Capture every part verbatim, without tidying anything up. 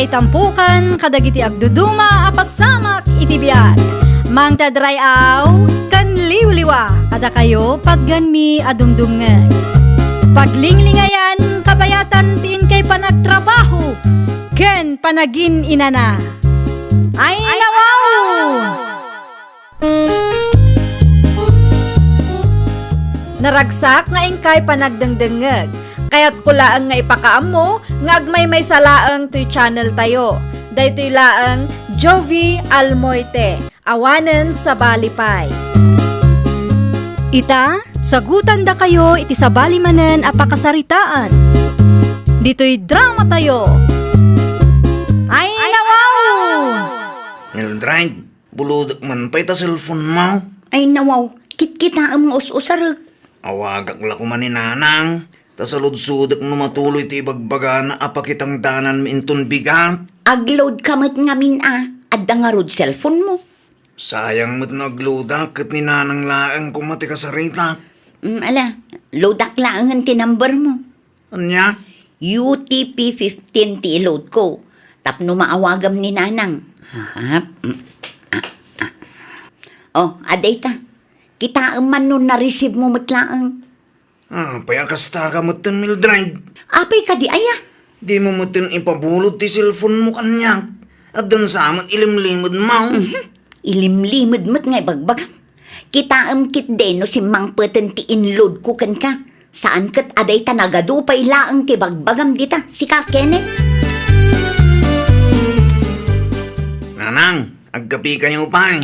Itampukan kadagiti agduduma a pasamak iti biag. Mangted ray-aw ken liwliwa kadakayo patgenmi a dumdumngeg. Paglinglingayan kabayatan ti inkay panagtrabaho ken panagin-inana. Ay, nawaw! Naragsak nga inkay panagdengdengngeg. Kayatko laeng nga ipakaammo nga agmaymaysa laeng toy channel tayo. Daytoy laeng Jovie Almoite, awanen sabali pay. Ita, sagutandakayo iti sabali manen a pakasaritaan. Ditoy drama tayo. Ay, nawaw! Mildred, bulodek man pay ta cellphone mo. Ay, nawaw, kitkitaem nga us-usarek. Awagak la koma ni Nanang, ta saludsodek no matuloy ti ibagbagana a pakitangdananmi inton bigat. Ag-load ka met ngamin a, adda ngarud cellphone mo. Sayang met no ag-loadak ket ni Nanang laeng koma ti kasaritak. Mm, ala, loadak laengen ti number mo. Ania? U T P fifteen ti i-load ko. Tapno maawagam ni Nanang. Aha. Mm. Ah, ah. Oh, adayta. Kitaem man no na-receive mo met laeng. Apay a kasta ka metten, Mildred? Apay kadi aya? Dimo metten ipabulod ti cellphone mo kaniak. Addan sa met ilimlimed mo. Mhm. Ilimlimed met nga ibagbagam. Kitaem ketdi no simmangpeten ti in-load ko kenka. Saan ket adayta nagadu pay laeng ti bagbagam dita, sika, Kenneth. Nanang, agkapikayo pay.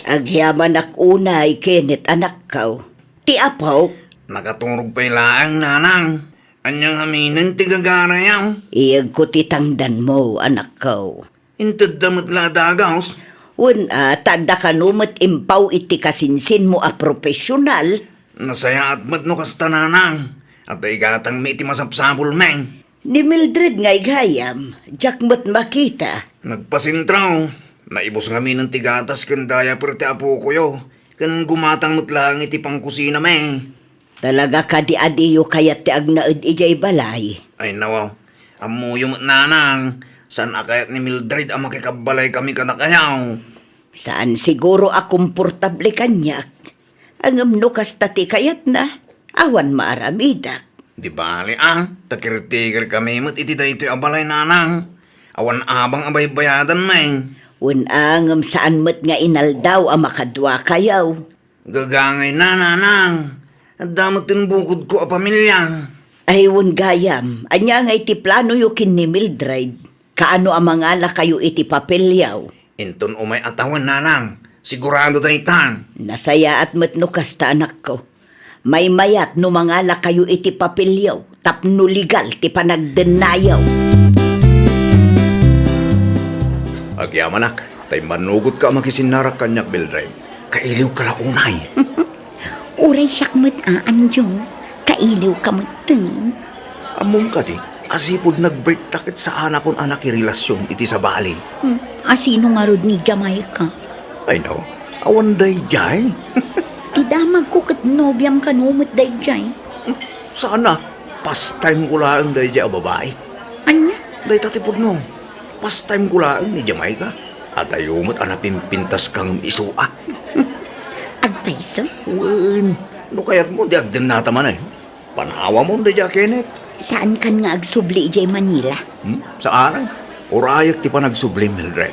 Agyamanak unay, Kenneth, anakko. Ti apok. Nakaturog pay laeng, Nanang. Ania ngamin ti gagarayo? Iyegko ti tangdanmo, anakko. Intedda met la a dagus? Wen a, ta adda kano met impaw iti kasinsinmo a profesional. Nasayaat met no kasta, Nanang. Adda igatangmi iti masapsapulmi. Ni Mildred ngay gayam, diak met makita. Nagpasentro. Naibus ngamin ti gatas ken diaper ti apokoyo, ken gumatang met laeng iti pangkusinami. Talaga kadi a diyo kayat ti agnaed idiay balay? Ay, nawaw. Ammoyo met, Nanang, saan a kayat ni Mildred a makikabbalay kami kadakayo. Saan siguro a komportable kaniak. Ngem no kasta ti kayatna, awan maaramidak. Di bale a, ta caretaker kami met iti daytoy a balay, Nanang. Awan abang a baybayadanmi. Wen a, ngem saan met nga inaldaw a makaduakayo. Gagangayna, Nanang. Adda met ti bukodko a pamilia. Ay, wen gayam, ania ngay ti planoyo ken ni Mildred? Kaano a mangalakayo iti papelyo? Inton umay a tawen, Nanang, sigurado dayta. Nasayaat met no kasta, anakko. Maymayat no mangalakayo iti papelyo tapno legal ti panagdennayo. Agyamanak, ta immannugotka a makisinnarak kaniak, Mildred. Kailiwka la unay. Uray siak met a, Anjo, kailiwka metten. Ammom kadi, a sipud nagbreakta ket saanakon a nakirelasyon iti sabali. Hmm, a sino ngarud ni Jamaica? Ay, no, awan daydiay. Ti damagko ket nobiam kano met daydiay. Saan a, pastime ko laeng daydiay a babai. Ania? Dayta ti pudno. Pastime ko laeng ni Jamaica. Adayo met a napimpintas ka ngem isu a. Agpayso? Wen, no kayatmo, di agdennata manen. Panawamon daydiay a Kenneth. Saankan nga agsubli idiay Manila? Hmm? Saan? Urayek ti panagsubli, Mildred.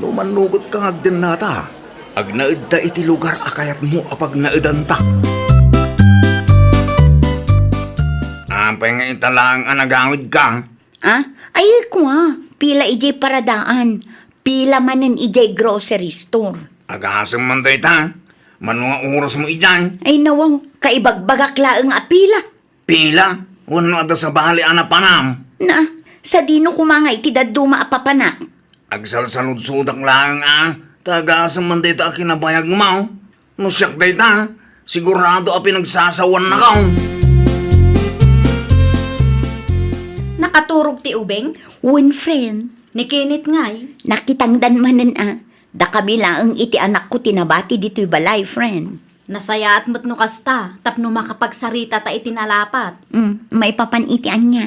No mannugotka nga agdennata, agnaedta iti lugar a kayatmo a pagnaedanta. Apay nga ita laeng a nagawidka? Ah? Ay, kua, pila idiay paradaan, pila manen idiay grocery store. Agasem man dayta, mano nga orasmo idiay? Ay, nawaw, kaibagbagak laeng a pila. Pila? Wenno adda sabali a napanam? Na, sadino koma nga iti dadduma a papanak? Agsalsaludsodak laeng a, ta agasem man dayta a kinabayagmo. No siak dayta, sigurado a pinagsasawannak. Nakaturog ti ubing? Wen, friend. Ni Kenneth ngay? Nakitangdan manen a, dakami laeng iti anakko ti nabati ditoy balay, friend. Nasayaat met no kasta, tapno makapagsaritata iti nalapat. Mm, maipapan iti ania?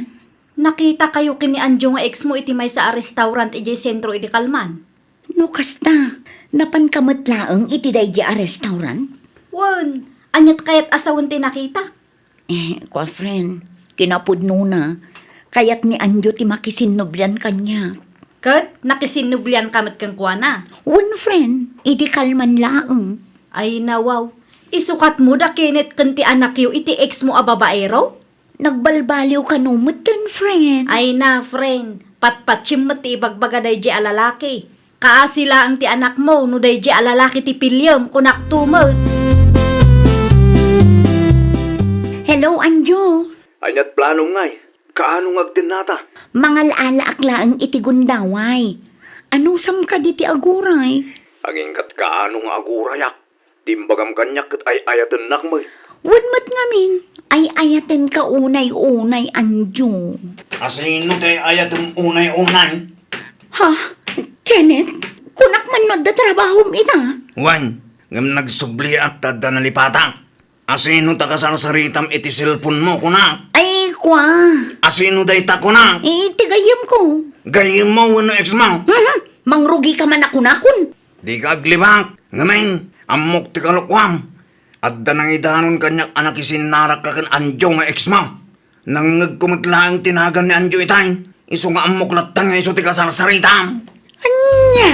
Nakitakayo ken ni Anjo nga ex mo iti maysa a restaurant idiay sentro idi kalman? No kasta, napanka met laeng iti daydi a restaurant? Wen, aniat kayat a sawen ti nakitak? Eh, kua, friend, kinapudnona, kayat ni Anjo ti makisinnublian kaniak. Ket nakisinnublianka met kenkuana? Wen, friend, idi kalman laeng. Ay, nawaw. Isukatmo da Kenneth ken ti anakyo iti ex mo a babaero? Nagbalbaliw kano metten, friend. Ay na, friend. Patpatsem met ti ibagbaga daydi a lalaki. Kaasi laeng ti anakmo no daydi a lalaki ti piliem, kunakto met. Hello, Anjo. Aniat planom ngay? Kaano nga agtennata? Mangal-alaak laeng iti gundaway. Anusam kadi ti aguray? Aginggat kaano nga agurayak? Ti imbagam kaniak ket ay-ayatennak met. Wen met ngamin, ay-ayatenka unay-unay, Anjo. Asino ti ay-ayatem unay-unay? Ha? Kenneth, kunak man no adda trabahom ita? Wen, ngem nagsubliak ta adda nalipatak. Asino ta kasarsaritam iti cellphone mo, kunak? Ay, kua. Asino dayta, kunak? Eh, ti gayyemko. Gayyemmo wenno ex mo? Mhm. Mangrugika man a kunakon. Dika aglibak, ngamin, ammok ti kalokuam. Adda nangidanon kaniak a nakisinnarakka ken Anjo nga ex mo. Nangngegko met laeng ti nagan ni Anjo itay, isu nga ammok latta nga isu ti kasarsaritam. Ania?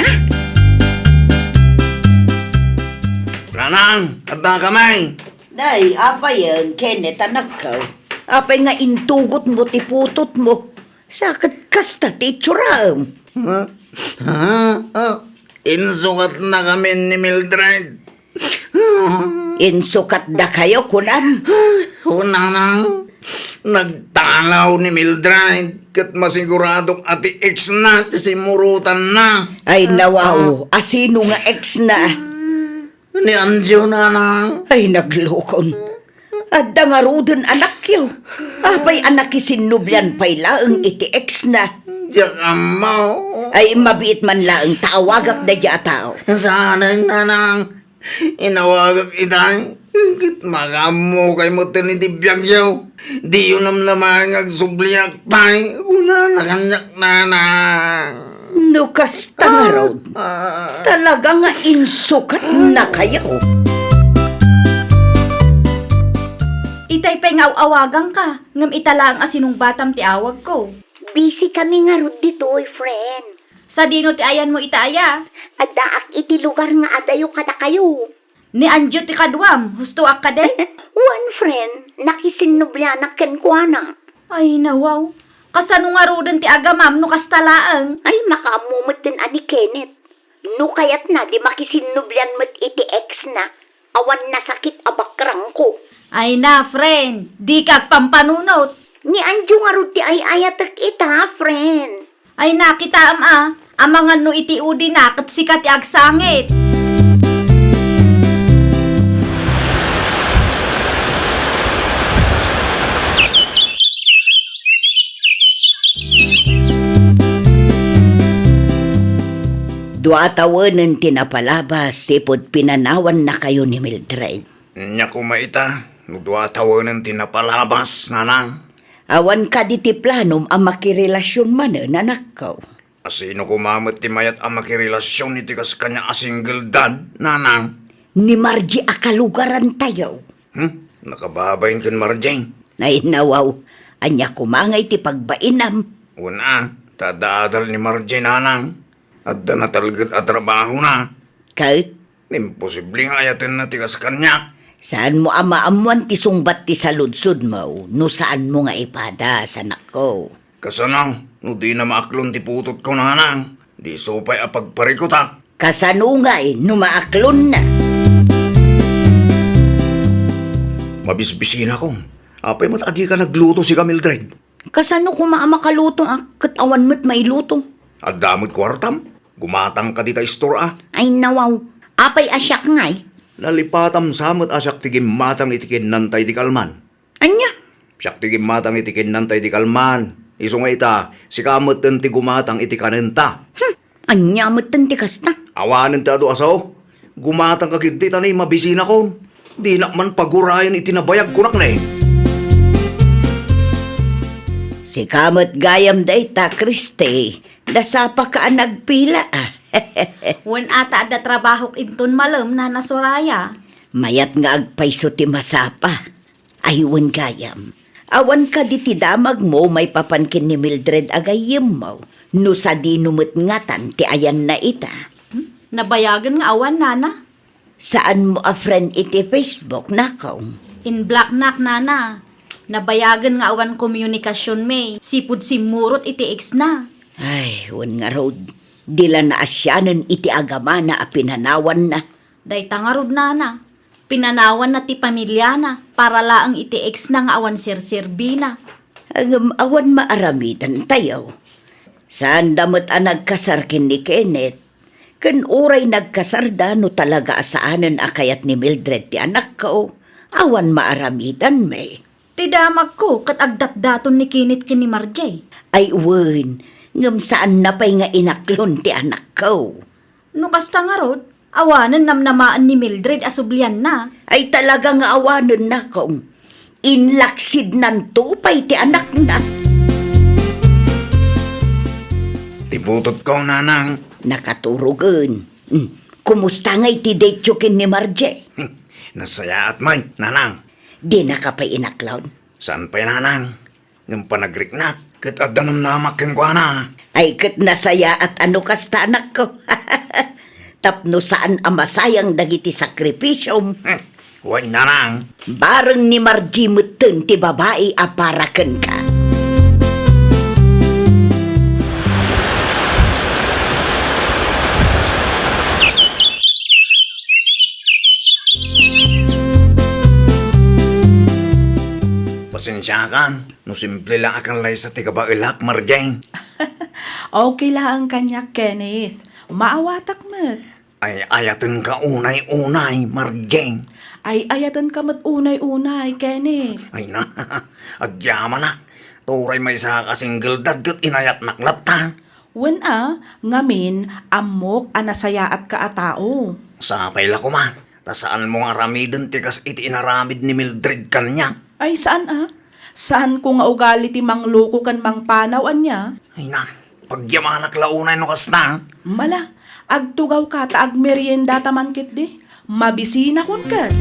Nanang, adda kami. Day, apayen, Kenneth, anakko. Apay nga intugotmo ti putotmo? Sa ket kasta ti itsuram. Ha? Ha? Ah, insukatnakamin ni Mildred. Insukatdakayo, kunam? Hunanang, nagtalaw ni Mildred ket masiguradok a ti ex na ti simmurotanna. Ay, nawaw, asino nga ex na? Ni Anjo, nanang. Ay, naglukon. Adda ngaruden anakyo. Apay a nakisinnublian pay laeng iti ex na? Diak ammo. Ay, mabiit man laeng ta awagak daydi a tao. Saanen, nanang. Inawagak itay. Ket makaammo kay metten iti biagyo. Diyo namnamaen nga agsubliak pay. Kunana kaniak, nanang. No kasta ngarud, ah, talaga nga insukatnakayo. Itay pay nga aw-awaganka, ngem ita laeng a sinungbatam ti awagko. Busy kami ngarud ditoy, friend. Sadino ti ayanmo ita aya? Addaak iti lugar nga adayo kadakayo. Ni Anjo ti kaduam, hustoak kadi? Wen, friend, nakisinnublianak kenkuana. Ay, nawaw. Kasano ngaruden ti agamam no kasta laeng? Ay, makaammo metten a ni Kenneth. No kayatna, di makisinnublian met iti ex na. Awan nasakit a bakrangko. Ay na, friend, dika agpampanunot. Ni Anjo ngarud ti ay-ayatek ita, friend. Ay na, kitaem a, amangan no iti udina ket sika ti agsangit. Dua a tawenen ti napalabas ipud pinanawannakayo ni Mildred. Ania koma ita, no dua a tawenen ti napalabas, nanang? Awan kadi ti planom a makirelasion manen, anakko? Asino koma met ti mayat a makirelasion iti kas kaniak a single dad, nanang? Ni Margie a kalugarantayo. Hmm? Nakababain ken Margie? Ay, nawaw. Ania koma ngay ti pagbainam? Wen a, ta adda adal ni Margie, nanang. Adda natalged a trabahona. Ket? Imposible nga ayatenna ti kas kaniak. Saanmo a maammuan ti sungbat ti saludsodmo no saanmo nga ipadas, anakko. Kasano no dina maaklon ti putotko, nanang? Di isu pay a pagparikutak. Kasano ngay no maaklonna? Mabisbisinakon. Apay met a dika nagluto, sika, Mildred? Kasano koma a makaluto a ket awan met mailuto? Adda met kuartam? Gumatangka dita istor a. Ay, nawaw. Apay a siak ngay? Nalipatam sa met a siak ti gimmatang iti kinanta iti kalman. Ania? Siak ti gimmatang iti kinanta iti kalman. Isu nga ita, sika metten ti gumatang iti kanenta. Hmm, ania metten ti kasta? Awanen ti adu a sao. Gumatangka ketdi ta ni mabisinakon. Dinak man pagurayen iti nabayag, kunak ne. Sika met gayam dayta, Christy. Nasapaka a nagpila, a. Wen ata adda trabahok inton malem, Nana Soraya. Mayat nga agpayso ti masapa. Ay, wen gayam. Awan kadi ti damagmo maipapan ken ni Mildred a gayyemmo, no sadino met ngatan ti ayanna ita? Hmm? Nabayagen nga awan, Nana. Saanmo a friend iti Facebook, nakong? In-blocknak, Nana. Nabayagen nga awan komunikasionmi. Sipud simmurot iti ex-na. Ay, wen ngarud. Di la naasianen iti agamana a pinanawanna. Dayta ngarud, Nana. Pinanawanna ti pamiliana para laeng iti ex-na nga awan serserbina. Ngem awan maaramidantayo. Saanda met a nagkasar ken ni Kenneth. Ken uray nagkasarda no talaga a saanen a kayat ni Mildred ti anakko, awan maaramidanmi. Ti damagko ket agdatdaton ni Kenneth ken ni Marjay. Ay wen, ngem saanna pay nga inaklon ti anakko. No kasta ngarud, awanen namnamaen ni Mildred a sublianna. Ay talaga nga awanen, nakong. Inlaksidnanto pay ti anakna. Ti butotko, Nanang. Nakaturogen. Hmm. Kumusta ngay ti date-yo ken ni Marjay? Nasayaat met, Nanang. Dinaka pay inaklon? Saan pay, Nanang. Ngem panagriknak ket adda namnamak kenkuana. Ay ket nasayaat a no kasta, anakko. Tapno saan a masayang dagiti sakripisiom. Eh, wen, Nanang. Bareng ni Marjay metten ti babai a para kenka. Pasensiakan no simple la a kallaysa ti kabaelak, Marjay. Okay laeng kaniak, Kenneth. Maawatak met. Ay-ayatenka unay-unay, Marjay. Ay-ayatenka met unay-unay, Kenneth. Ay na, agyamanak. Turay maysa a single dad ket inayatnak latta. Wen a, ngamin, ammok a nasayaatka a tao. Sapay la koma, ta saanmo nga aramiden ti kas iti inaramid ni Mildred kaniak. Ay, saan a? Saanko nga ugali ti mangloko ken mangpanaw, ania? Ay na, pagyamanak la unay no kasta. Mala, agtugawka ta agmeriendata man ketdi. Mabisinakon ket.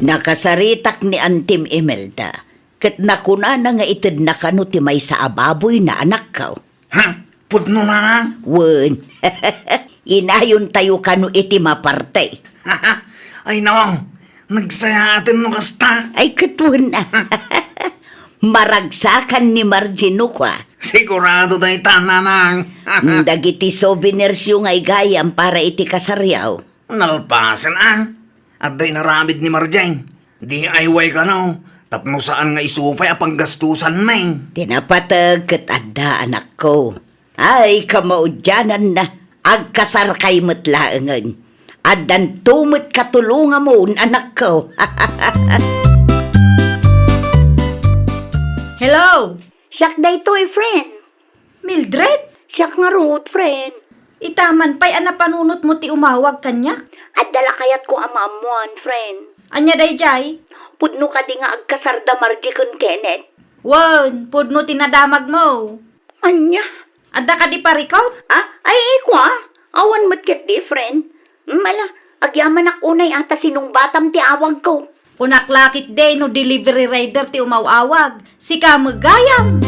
Nakasaritak ni Antim Imelda. Ket nakunana nga itedna kano ti maysa a baboyna, anakko. Ha? Pudno, Nanang? Wen. Inayontayo kano iti maparte. Ay, no. Nagsayaaten no kasta. Ay, ket wen. Maragsakan ni Marjay no kua. Sigurado dayta, Nanang. Dagiti souvenirsyo nga igayam para iti kasaryo. Nalpasen a. Adda inaramid ni Marjay. D I Y kano, tapno saan nga isu pay a panggastusanmi. Ti napateg ket adda, anakko. Ay, kamaudiananna, agkasarkay met laengen. Addanto met katulongamon, anakko. Hello! Siak daytoy, friend. Mildred? Siak ngarud, friend. Ita man pay a napanunotmo ti umawag kaniak? Adda la kayatko a maammuan, friend. Ania daydiay? Pudno kadi nga agkasarda Marjay ken Kenneth? Wen, pudno ti nadamagmo. Ania? Adda kadi parikut? Ah, ay, ikua. Awan met ketdi, friend. Mala, agyamanak unay a ta sinungbatam ti awagko. Kunak la ketdi no delivery rider ti umaw-awag. Sika met gayam.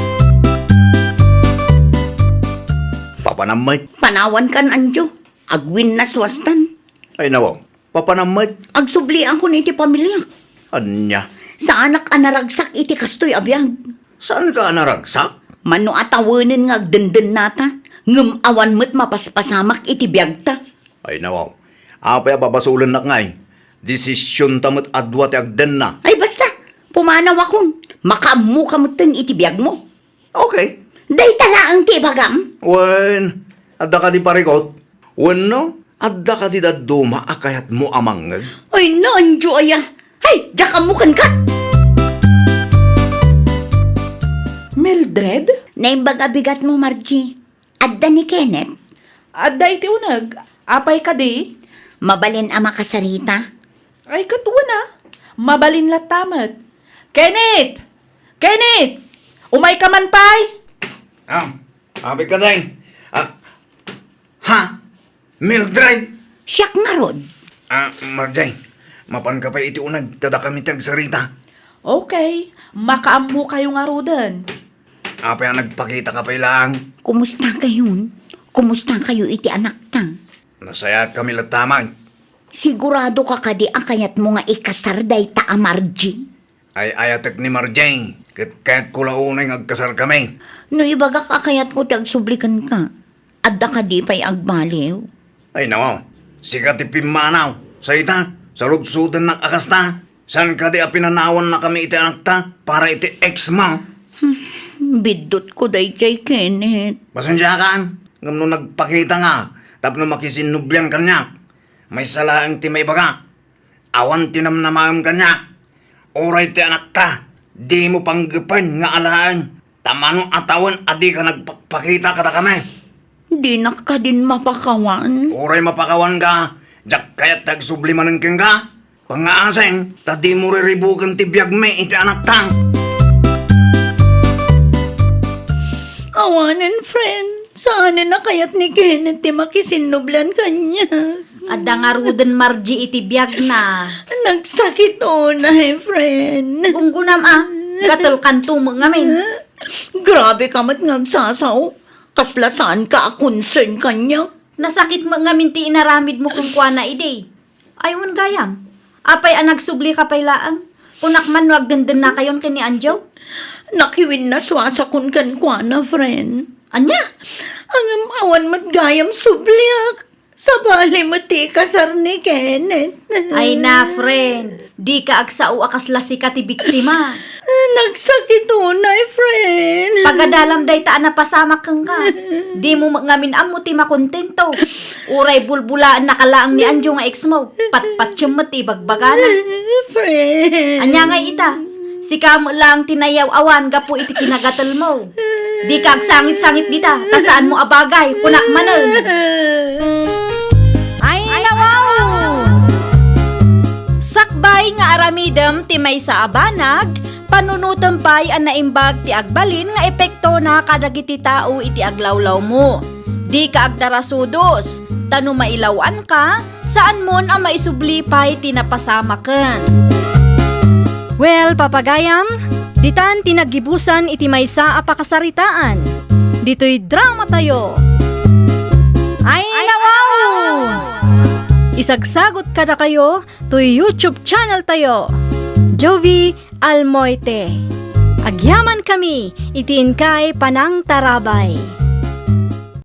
Papanam met. Panawankan, anjo. Agwinnas wastan. Ay, nawaw. Papanam met. Agsubliankon iti pamiliak. Ania? Saanak a naragsak iti kastoy a biag. Saanka a naragsak? Mano a tawenen nga agdendennata, ngem awan met mapaspasamak iti biagta. Ay, nawaw. Apay a babasolennak ngay? Desisionta met a dua ti agdenna. Ay, basta! Pumanawakon. Makaammoka metten iti biagmo. Okay. Dayta laeng ti ibagam? Wen, adda kadi parikut? Wenno, adda kadi dadduma a kayatmo a mangngeg? Ay, no, anjo aya. Hay, diak ammo kenka! Mildred? Naimbag a bigatmo, Marjay. Adda ni Kenneth? Adda iti uneg. Apay kadi? Mabalin a makasarita? Ay, ket wen a. Mabalin latta met. Kenneth! Kenneth! Umayka man pay? Ah, abi ka, day. Ah, ha? Mildred? Siak ngarud. Ah, Marjay, mapanka pay iti uneg, ta dakami ti agsarita. Okay, makaammokayo ngaruden. Apay a nagpakitaka pay laeng? Kumustakayon? Kumustakayo iti anakta? Nasayaat kami latta, Mike. Sigurado ka kadi a kayatmo nga ikasar dayta a Marjay? Ay-ayatek ni Marjay, ket kayatko la unay nga agkasarkami. No ibagak a kayatmo ti agsubli kenka, adda kadi pay agbaliw? Ay, nao, sika ti pimmanaw. Sa ita, saludsodennak a kasta. Saan kadi a pinanawannakami iti anakta para iti ex mo? Biddutko dayjay, Kenneth. Pasensiakan, ngem no nagpakita nga tapno makisinnublian kaniak, maysa laeng ti maibagak. Awan ti namnamaem kaniak. Uray ti anakta, dimo panggepen nga alaen, ta mano a tawen a dika nagpakpakita kadakami. Dinak kadin mapakawan? Uray mapakawanka, diak kayat ti agsubli manen kenka. Pangngaasing, ta dimo riribuken ti biagmi iti anakta. Awanen, friend. Saanen a kayat ni Kenneth ti makisinnublian kaniak. Adda ngaruden Marjay iti biagna. Nagsakit unay, friend. Unggunam a, gatelkanto met ngamin. Grabe ka met nga agsasao. Kasla saanka a concern kaniak. Nasakit met ngamin ti inaramidmo kenkuana idi. Ay, wen gayam. Apay a nagsublika pay laeng? Kunak man no agdendennakayon ken ni Anjo? Nakiwinnasuasakon kenkuana, friend. Ania? Ngem awan met gayam subliak. Sabali met ti ikasar ni Kenneth. Ay na, friend. Dika agsao a kasla sika ti biktima. Nagsakit unay, friend. Pagadalam dayta a napasamak kenka. Dimo met ngamin ammo ti makontento. Uray bulbulaennaka laeng ni Anjo nga ex mo. Patpatiem met ti ibagbagana. Friend. Ania ngay ita? Sika met laeng ti nayaw-awan gapu iti kinagatelmo. Dika agsangit-sangit dita, ta saanmo a bagay, kunak manen. Ay, nawaw! Sakbay nga aramidem ti maysa a banag, panunotem pay a naimbag ti agbalin nga epektona kadagiti tao iti aglawlawmo. Dika agtarasudos, ta no mailaw-anka, saanmon a maisubli pay ti napasamaken. Well, papagayam, ditan ti naggibusan iti maysa a pakasaritaan. Ditoy dramatayo. Ay, nawaw! Isagsagot kadakayo toy YouTube channel tayo, Jovie Almoite. Agyaman kami iti inkay panangtarabay.